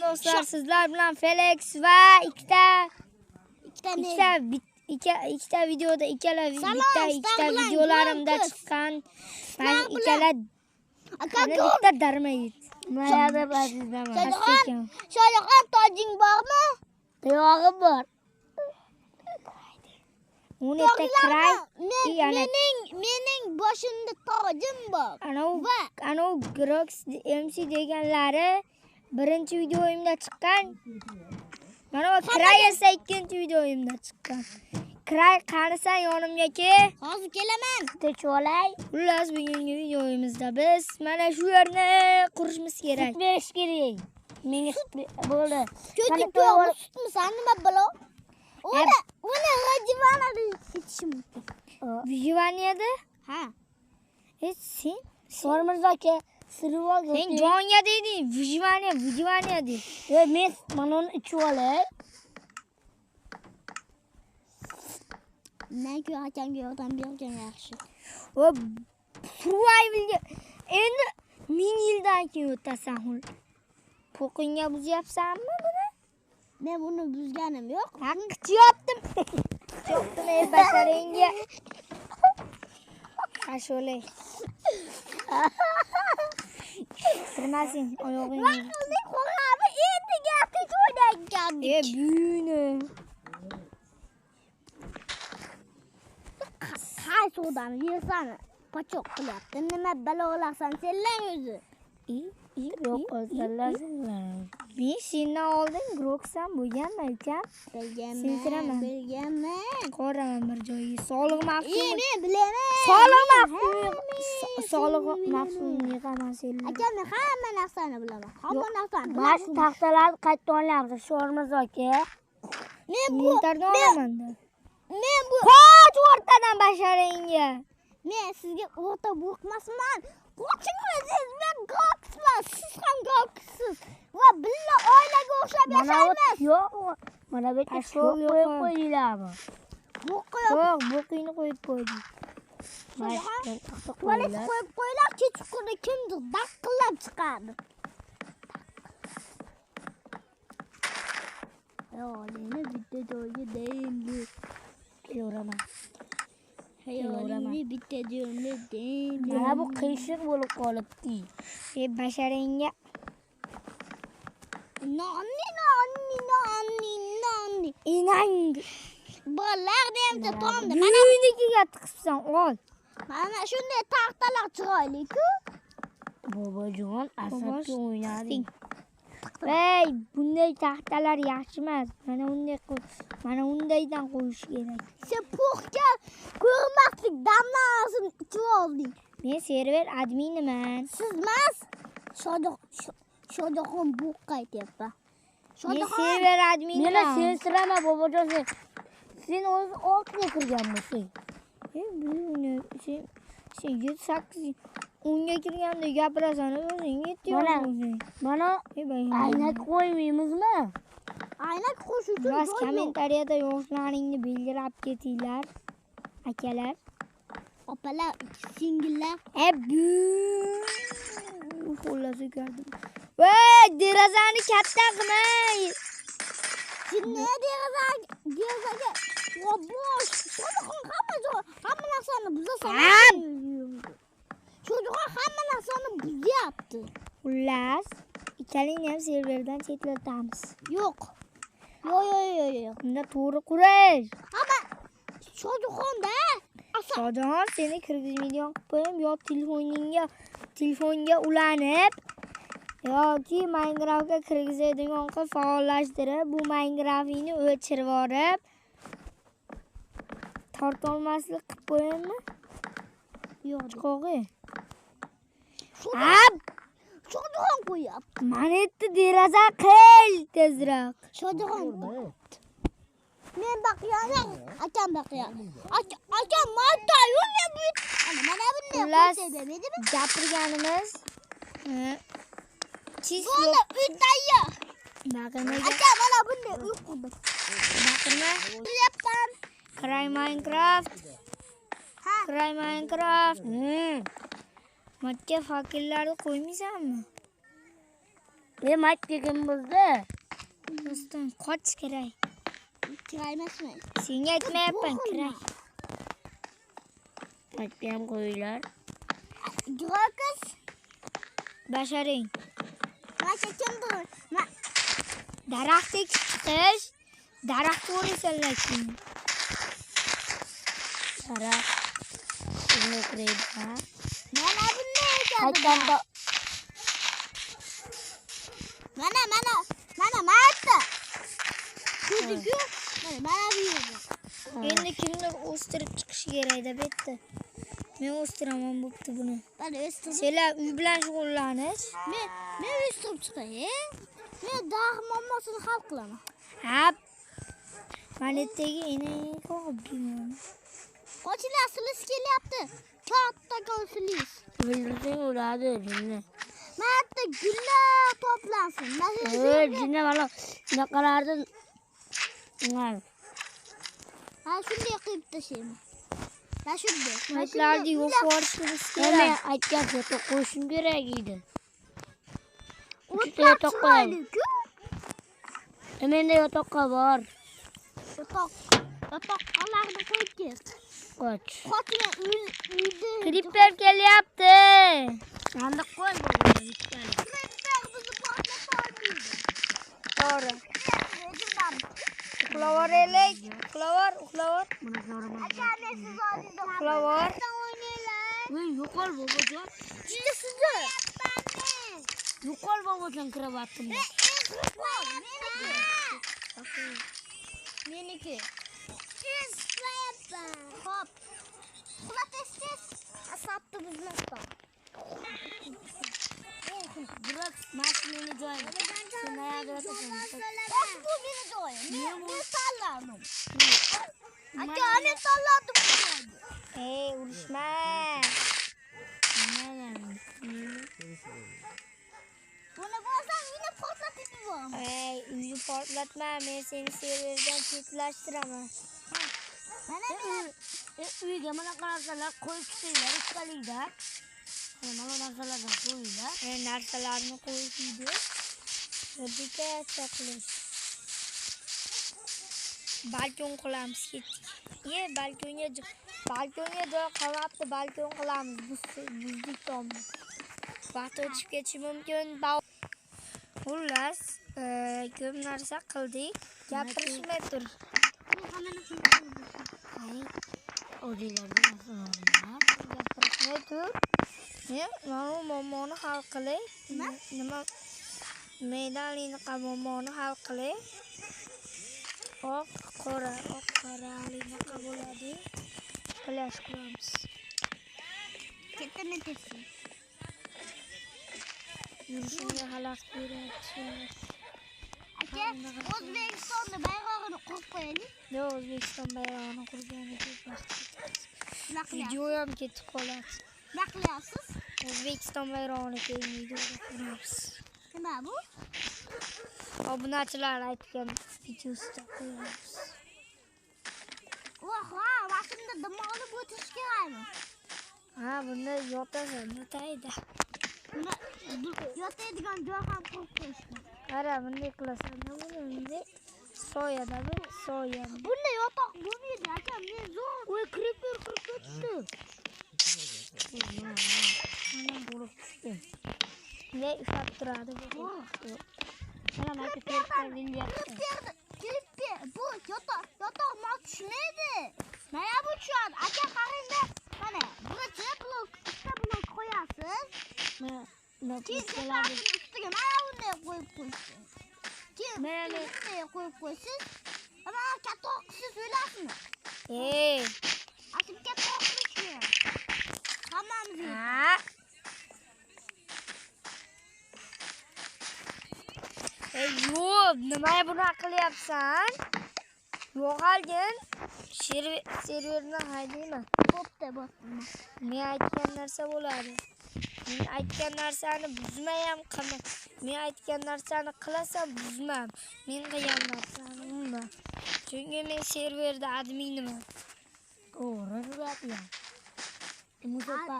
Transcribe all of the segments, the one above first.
Do'stlar, sizlar bilan Felix va ikkita videoda ikkala bitta ikkita videolarimda chiqqan mana ikkala bitta darmayit. Shohjahon, tojing bormi? Tuyog'im bor. Uni kray. Mening boshimda tojim bor. Anov Grox MC deganlari birinchi videoyimda chiqqan. Mana bu Kray esa ikkinchi videoyimda chiqqan. Kray qanisan yonimga ke. Hozir kelaman. Techolay. Xullas, bugungi videoyimizda biz mana shu yerni qurishimiz kerak. Sut berish kerak. Menga sut bo'ldi. Ko'ting to'g'ri sutmisan, nima bilo? Uni g'ajivanada ichishim mumkin. Vyjivaniyada? Ha. Sen Sormirzo aka, sirvol. Sen jonga deding, vyjivaniya, vyjivaniya deb. Men mana uni ichib olay. Men ko'ra akamga yordam bergan yaxshi. O survivalga endi 1000 yildan keyin o'tasan. Po'qingga buzyapsanmi buni? Men buni buzganim yo'q. Ha, qichiyaptim. Qichiyaptim ey basharingga. Qashole. Kirmasin oyog'ingga. Vaqtni qo'rqabi endi gapni o'ynagan. E buni. Qaysi odam yersan pachoq qilyapti. Nima balo olasan senlar o'zi? Yo'q, o'zgalar. Men sendan oldin Groxdan bo'lganman ukam. Bilganman. Bilganman. Qoraman bir joyga. Sog'liq mafhumi. Men bilaman. Sog'liq mafhumi. Sog'liq mafhumi yig'aman senlar. Aka, men hamma narsani bilaman. Hamma narsani. Mana shu taxtalarni qayerdan olyapsiz, Shormirzo aka? Men bu inventardan olaman. Men bu qoch o'rtadan basharingga. Men sizga o'rta bo'qmasman. Qoching o'zingiz, men Groxman, siz ham Groxsiz. Va billa oilaga o'xshab yashaymiz. Yo'q, mana bu yerga qo'yib qo'yinglarmi? Yo'q, bo'qingni qo'yib qo'ydik. Tualet qo'yib qo'ylar, kechqurun kimdir daqillab chiqadi. Hayolini bitta joyga deydi. Kelaveraman. Hayolini bitta joyga deydi. Mana bu qiyshiq bo'lib qolibdi. Basharingga. Nonni nonni nonni nonni. Enang. Bolalar deyapti tomda. Mana bunikiga tiqibsan, ol. Mana shunday taxtalar chiroyli-ku. Bobojon, asabga o'ynading. Ey, bunday taxtalar yaxshi emas. Mana unday qo'y. Mana undaydan qo'yish kerak. Sen po'xga ko'rmaslik damlasini ichib olding. Men server adminiman. Siz emas. Shohjahon bo'qqa aytyapman. Men server adminiman. Meni sensirama bobojon sen. Sen o'zi 6ga kirganmisan. Buni sen 7 8 10ga kirganda gapirasan, o'zing 7 yoshmisan. Mana aynak qo'ymaymizmi? Aynak qo'yish uchun yoz kommentariyada yoshlaringni belgilab ketinglar, akalar, opalar, singillar. Bu xullas ko'rdim. Voy, derazani katta qilmay. Ne derazaga bosh. Shohjahon hamma joy, hamma narsani buzasan. Shohjahon hamma narsani buzyapti. Xullas, ikkalingni ham serverdan chetlatamiz. Yo'q. Yo'q. Unda to'g'ri qurish. Hamma Shohjahonda. Shohjahon seni kirgizmaydigan qilib qo'yayim, yo telefonga ulanib yoki Minecraftga kirgizadigan qilib faollashtirib, bu Minecraftingni o'chirib yuborib, tortolmaslik qilib qo'yaymi? Yo'q, chiqog'i. Shohjahon qo'yapti. Mana yerda deraza qil tezroq. Shohjahon qo'yapti. Men baqyaman, akam baqyaman. Akam mata-yu men bu. Mana bunday qo'ysa demadimi? Gapirganimiz Bo'ldi, uy tayyor. Baqirma. Aka, mana bunday uy qurdim. Baqirma. Quryapman. Cry Minecraft. Ha. Cry Minecraft. Matga fakillarni qo'ymaysanmi? Men aytgan bo'ldi. Do'stim, qoch kerak. Kiray emasmi? Senga aytmayapman, kiray. Aytgan qo'ylar. Grokus. Basharing. Mana kimdir? Daraxt ekib chiqish, daraxt ko'rasanlar keyin. Daraxt. Buni kiraydi, ha? Mana bunday ekan. Aytganda mana mana mana marta. Ko'rding-ku? Mana mana bu yerda. Endi kimdir o'stirib chiqishi kerak-da bu yerda. Men o'stiraman bo'pti buni. Mana o'stirib. Senlar uy bilan shug'ullanish. Men o'stirib chiqay. Men dog' muammosini hal qilaman. Ha. Mana yerdagi enang qo'yib bilmayman. Qochinglar, silis kelyapti. Kattakon silis. O'ldirsang o'ladi, jinni. Mana yerda gullar to'plansin. Ey, jinni mana bunaqalardan. Ha, shunday qilib tashlayman. Mana shunday. Maytlarni yo'q yuborishimiz kerak. Men aytgan yotoq qo'yishim kerak edi. O'tlar chiroyli-ku. Menda yotoqqa bor. Yotoqlarni qo'yib ket. Qoch. Qochma, uyda. Creeper kelyapti. Sandiq qo'y Creeper bizni portlata olmaydi. To'g'ri. Uxlavoraylik. Uxlavor, uxlavor. Aka, men siz oldingizda Uxlavor. o'ynaylar. Voy, yo'qol bobojon. Juda sizni. Yo'qol bobojon krovatimda. Meniki. Hop. Uxla tez-tez. Asabni buzmasdan. Biroq mana meni joyim. Sen qayerda yotasan? Bak bu meni joyim. Men tanladim. Aka, men tanladim bu joyni. Ey, urushma. Buni bo'lsam uyni portlatib yuboraman. Ey, uyni portlatma, men seni serverdan chetlashtiraman. Mana men Uyga mana narsalar qo'yib chiqinglar, ikkalingda. Mana narsalarni qo'yinglar. Narsalarni qo'yib uyda. Bitta qilish. Balkon qilamiz, ketdik. Ye, balkonga joy qolmabdi, balkon qilamiz. Buzdik tomni. Vaqt o'tib ketishi mumkin. Xullas, ko'p narsa qildik. Gapirishmay tur. Gapirishmay tur. Men mana bu muammoni hal qilay. Nima? Medalini muammoni hal qilay. Oq, qora, oq, qora alinaqa bo'ladi. Plyaj qilamiz. Ketdimi tepsi? Yurishimga xalaqit beryapti. Aka, O'zbekistonning bayrog'ini qurib qo'yaylik. Yo'q, O'zbekiston bayrog'ini qurgani ko'p vaqt ketadi. Video ham ketib qoladi. Nima qilyapsiz? O'zbekiston bayrog'ini keyin videoda quramiz. Nima bu? Obunachilar aytgan videosida qo'yamiz. Voh, ha, vaqtimda dam olib o'tish kerakmi? Ha, bunda yotasan, yotaydi. Yotadigan joy ham qurib qo'yishgan. Qara, bunday qilasan, buni bunday soyada bu soya. Bunda yotoq bo'lmaydi, aka, men zo'r. Voy, creeper kirib ketdi. Mana bo'lib tushdi. Bunday ushlab turadi bu. Mana mana creeper ilyapti. Creeper, bu yotoq mos tushmaydi. Mana bu tushadi. Aka, qarangda, mana buncha blok, ikkita blok qo'yasiz. Mana keyin ustiga mana bunday qo'yib qo'ysiz. Keyin mana bunday qo'yib qo'ysiz. Mana katta qilsiz o'lasizmi? Ey, asib katta qilish kerak. Hammamiz. Ha. Ey, yo'q, nima buni qilyapsan? Yo'qolgin. Serverni haydayman. Bo'pti, bo'pti. Men aytgan narsa bo'ladi. Men aytgan narsani buzma ham qilma. Men aytgan narsani qilasan, buzma. Men qilgan narsani unma. Chunki men serverda adminiman. To'g'ri gaplar. Musafa,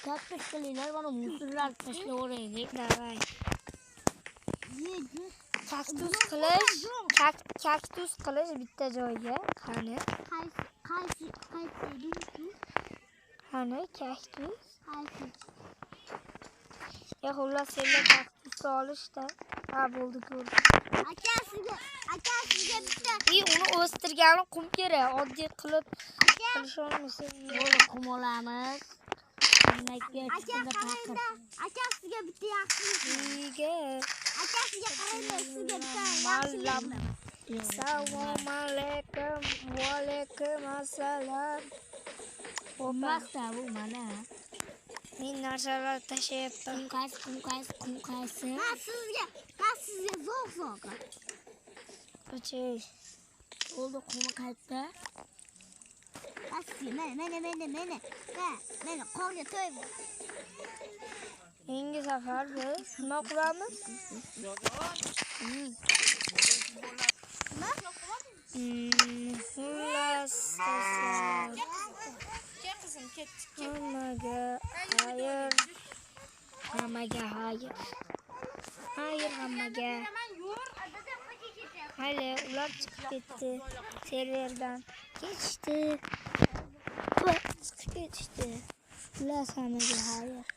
katta qilinglar, mana musullar tashlab yuboraylik. Davay. Kaktus qilish, kaktus qilish bitta joyga. Qani? Qaysi qaysi qaysi Qani kaktus? Qaysi? Ya xullas senlar kaktusni olishda. Ha, bo'ldi, ko'rdim. Aka sizga bitta I uni o'stirgani qum kerak. Oddiy qilib aka qilisholmasak. Bo'ldi, qum olamiz. Undan keyin aka chiqinda taqir. qarangda, aka sizga bitta yaxshilik. Uyga Aka sizga qarangda, sizga bitta Mallam. yaxshilik. Assalomu alaykum. Va alaykum assalom. Opa, Masta bu mana. men narsalar tashlayapman. Qum qaysi, qum qaysi, qum qaysi? Men sizga zo'r sovg'a. O'chay. Bo'ldi, qumi qayerda? Men sizga mana mana mana mana. Mana qorga to'yib. Yangi safar biz nima qilamiz? Xullas, do'stlar. Hammaga xayr. Hammaga xayr. Xayr hammaga. Mayli, ular chiqib ketdi serverdan. Ketishdi. Chiqib ketishdi. Xullas, hammaga xayr.